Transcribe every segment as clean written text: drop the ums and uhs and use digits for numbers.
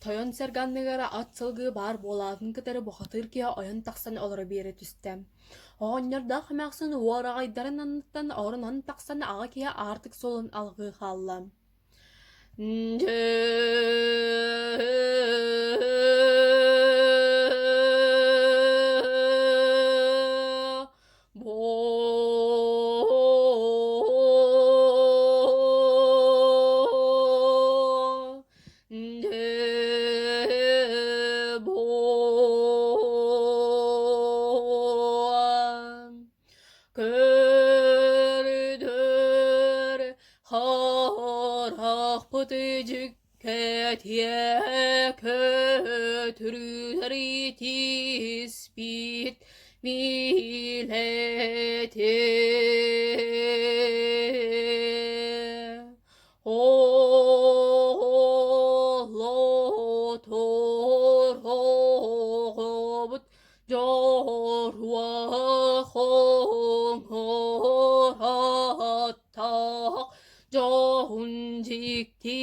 Тойон сэргэ анныгар ат сылгы баар буолаатын кытары бухатыыр киһи ойон тахсан олоро биэрэ түстэ. Оҕонньордоох эмээхсин уораҕайдарын анныттан оронон тахсан аҕа киһи аартык суолун алҕыы хаалла. Көрдөр харахпыт дьүккэтиэ көтүрүлэр итиспит милэтин Олотороҕобут дьоруо хоҥор аттаах дьоһун дьикти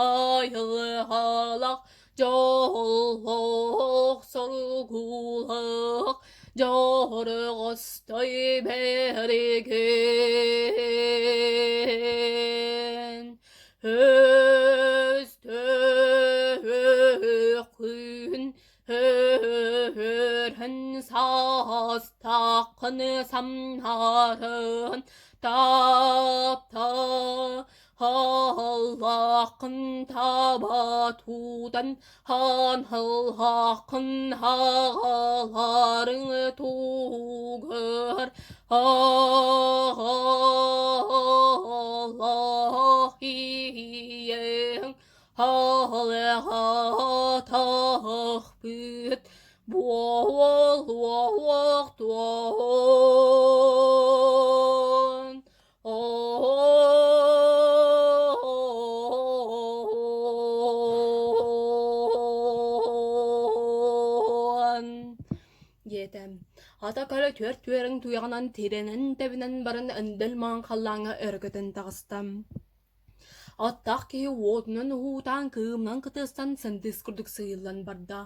айылҕалаах дьоллоох соргулаах дьорҕостой бэргэн Өстөөххүн өһөрөн саастааххын самнарын таптааллааххын таба тутан хаанһыллааххын аҕаларыҥ тугар аҕалаах ийэҥ Аҕалаҕатахпыт буолуохтуон диэтэ. Ата көлө түөрт түөрэҥ туйаҕынан тирэнэн тэбинэн баран өндөл маҥан халлааҥҥа өрө көтөн таҕыста. Аттаах киһи уотунан уһуутаан кыымынан кытыастан сындыыс курдук сыыйыллан барда.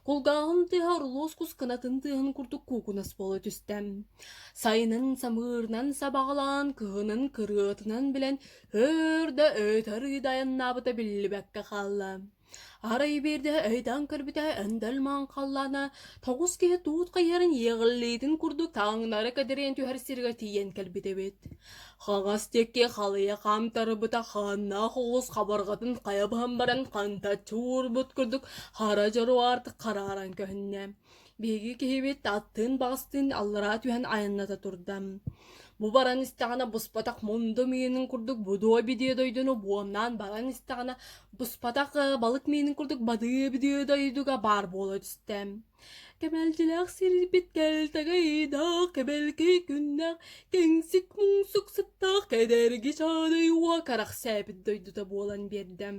Кулгааҕын тыаһа орулуос кус кынатын тыаһын курдук куукунас буола түстэ. Сайынын самыырынан сабаҕалаан, кыһынын кырыатынан билэн өр да өтөр ыйдайаннаабыта биллибэккэ хаалла. Арай биирдэ өйдөөн көрбүтэ өндөл маҥан халлаана тоҕус киһи туут хайыһарын иэҕиллиитин курдук таҥнары кэдириэн түһэр сиригэр тиийэн кэлбит эбит. Хаҥас диэки халыйа хаамтарбыта хааннаах оҕус хабарҕатын хайа быһан баран хантаччы уурбут курдук хара дьоруоартык харааран көһүннэ. Биһиги киһибит аттыын баҕастыын аллараа түһэн айанната турда. Бу баран истэҕинэ буспатах мунду миинин курдук будуо-бидиэ дойдуну буомнаан баран истэҕинэ буспатах балык миинин курдук бадыы-бидиэ дойдуга баар буола түстэ. Кэмэлдьилээх сирбит кэлтэгэй-даах кэбэлкэй күннээх кэҥсик муҥсук сыттаах кэдэрги чаадай уо карахсээбит дойдута буолан биэрдэ.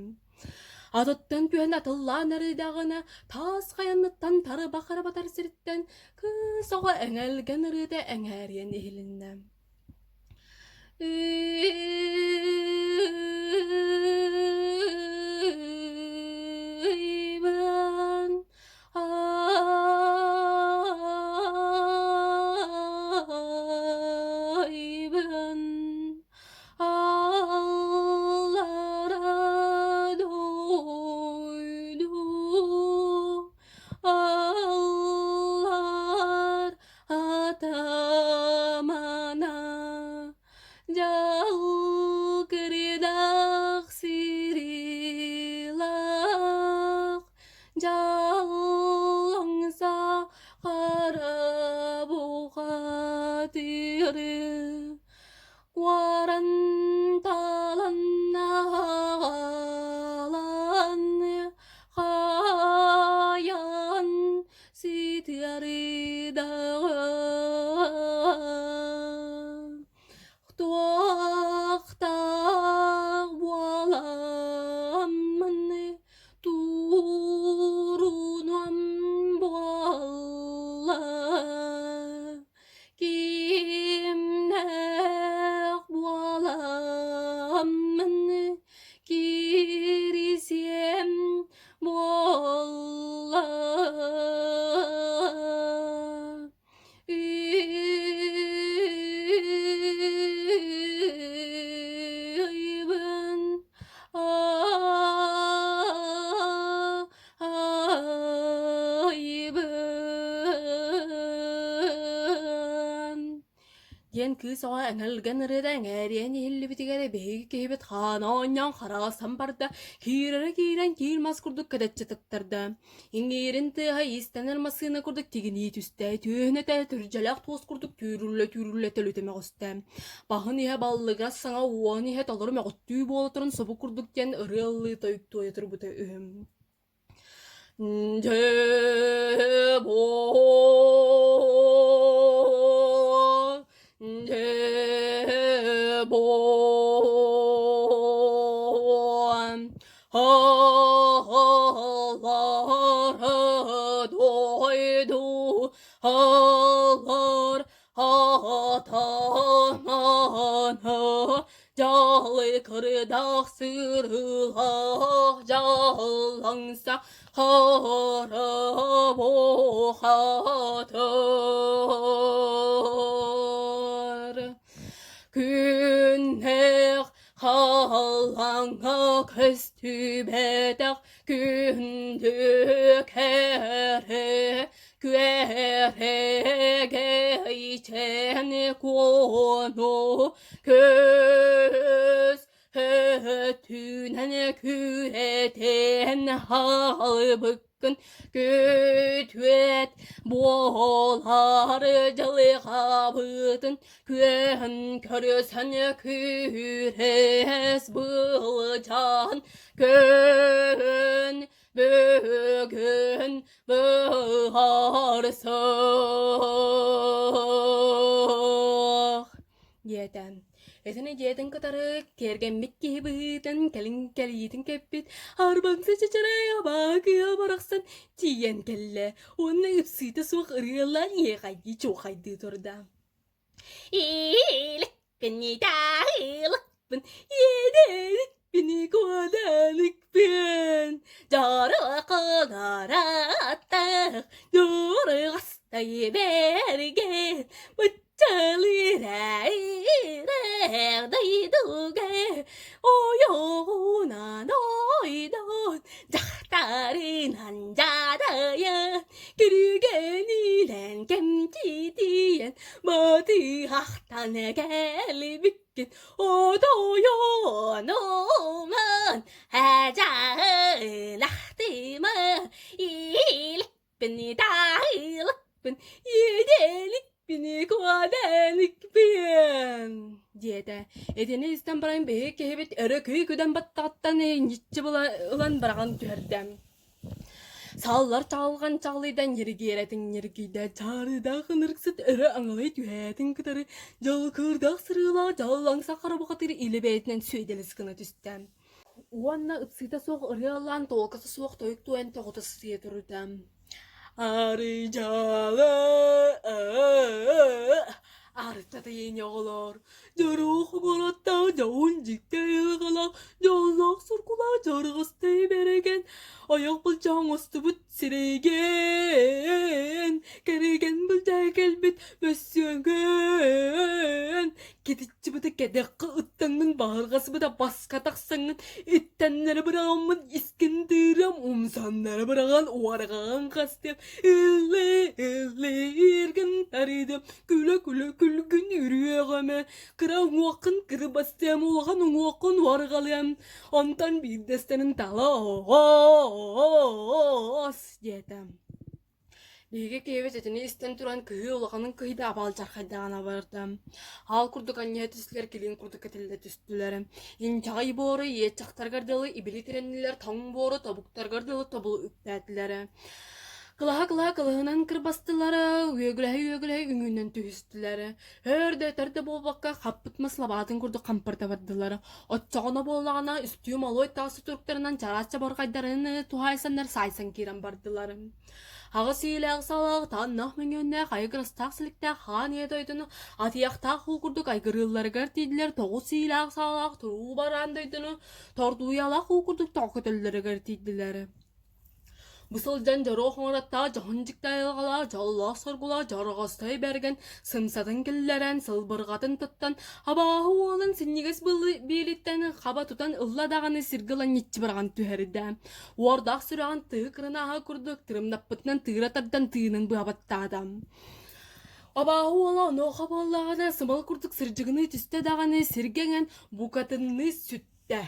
Атыттан түһэн атыллаан эрдэҕинэ, таас хайаныттан тарыбахара батар сириттэн кыыс оҕо эҥэлгэн ырыата эҥээрийэн иһилиннэ. Иван Иван Аллара дойду аллар атамана дьалкырдах сирилах дьаллаҥса хара бухатыры Уоран талан хайан сытыарыдаҕын Туохтаах буоламмын туруору. Диэн кыыс оҕо эҥэлгэн ырыата эҥээрийэн иһиллибитигэр биһиги киһибит хаана оонньоон хараҕасан барда, киирэрэ киирэн киил мас курдук кэдэччи тыктарда. Иҥиирин тыаһа иистэнэр массыына курдук тигинии түстэ, түөһүн этэ түрдьэлээх туос курдук түүрүллэ-түүрүллэ төлүтэ мөҕүстэ. Баһын иһэ баллыгырас саҥа уоһун иһэ толору мөҕүттүү буола туран субу курдук диэн ырыа ыллыы тойук туойа турбута үһү. Дьэ буол, дьэ буол, Аҕалара дойду алар атамана дьалыкырдаах сырыылаах дьаллаҥса хара бухатыр. Күннээх Халлааҥҥа көстүбэтэх күндү кэрэ күөрэгэйчэн куону көс өттүнэн күрэтэн хаалбыккын Күтүөт буолар дьылҕабытын күөн көрсөн күрэс былдьаан күн бүгүн быһаарсыах диэтэ. Итини дьиэтин кытары киэргэммит киһи быһыытын кэлин кэлиитин кэппит арбаҥса чычарай абаагыа барахсан тиийэн кэллэ уонна ыпсыыта суох ырыалаан иэхайдыы-чуохайдыы турда. Ииликпин итаилыкпын иэдэрикпин куоданикпин дьоруокугаратах дьоругастай бэргэн Чалыраирэх дойдуга ойоҕунан ойдон дьахтарынан дьадайан күрүгэнинэн кэмчитийэн батыһахтан кэлбиккин отойонуман хадьаһынахтыма иликпин таһылыкпын иэдэликпин куоданикпин диэтэ. Итини истэн баран биһиги киһибит өрө күй-күдэн баттаҕыттан ньиччи ылан быраҕан түһэрдэ. Саллар чаҕылҕан чаҕылыйдан ньиргиэрэтин ньиргийдэ, чаарыдаах ынырыксыт өрө аҥылый түһээтин кытары дьалкыырдаах сырыылаах дьаллаҥса хара бухатыыр илэ бэйэтинэн сүөдэлис гына түстэ. Уонна ыпсыыта суох ырыа ыллаан толката суох тойук туойан тоҕута сытыйа турда. Арыйдьаалы арыттатыйын оҕолор, дьоруох куораттаах дьоһун дьикти айылҕалаах, дьоллоох сургулаах дьарҕастай бэрэгэн, ойох былдьаан оҥостубут сирэйгин, кэрэгэн былдьаа кэлбит мөссүөҥҥүн, Кэтиччибыта кэтэххэ ыттаҥҥын баһырҕасыбыта баска тахсаҥҥын иттэннэри быраҕаммын искин тыырам умсаннары быраҕан уорҕаҕын хастыам ыллыы-ыллыыргын тарыдым күлэ-күлэ күлгүн үрүөҕүмэ кыра уҥуоххун кырбастыам улахан уҥуоххун уорҕалыам онтон биирдэстэрин тала оҕоос диэтэ Биһиги киһибит итини истэн туран кыһыы улаханын кыһыйда абаалдьархайдаҕына барда. Аал курдук анньыһа түстүлэр, килиин курдук кэтиллэ түстүлэр. Инчэҕэй буору иэччэхтэргэр дылы ибили тирэннилэр, тоҥ буору тобуктаргар дылы тобулу үктээтилэр. Кылаһа-кылаһа кылыһынан кырбастылар, үөгүлэһэ-үөгүлэһэ үҥүүнэн түһүстүлэр. Өр да өтөр да буолбакка хаппыт мас лабаатын курдук хампырта бардылар. Оччоҕуна буоллаҕына үстүү малой таас сутуруктарынан чараас чабырҕайдарын туһаайсаннар саайсан киирэн бардылар. Аҕыс иилээх салаах, тааннаах мөҥүөннээх, айгырастаах силиктээх хаан ийэ дойдуну атыйахтаах уу курдук айгырыылларыгар тиийдилэр тоҕус иилээх саалаах туруу бараан дойдуну тордуйалаах уу курдук тоҕо көтөллөрүгэр тиийдилэр. Бу сылдьан дьоруох оҥороттоох дьоһун дьикти айылҕалаах дьоллоох-соргулаах дьорҕостой бэргэн сымсатын киллэрэн, сылбырҕатын туттан, абааһы уолун синньигэс биилиттэн хаба тутан ылла даҕаны сиргэ ылан ньиччи быраҕан түһэрдэ. Уордаах сүрэҕин тыһы кырынааһа курдук тырымнаппытынан тыыра тардан тыынын быһа баттаата. Абааһы уола онуоха буоллаҕына сымал курдук сырдьыгыныы түстэ даҕаны сиргэ иҥэн букатынныы сүттэ.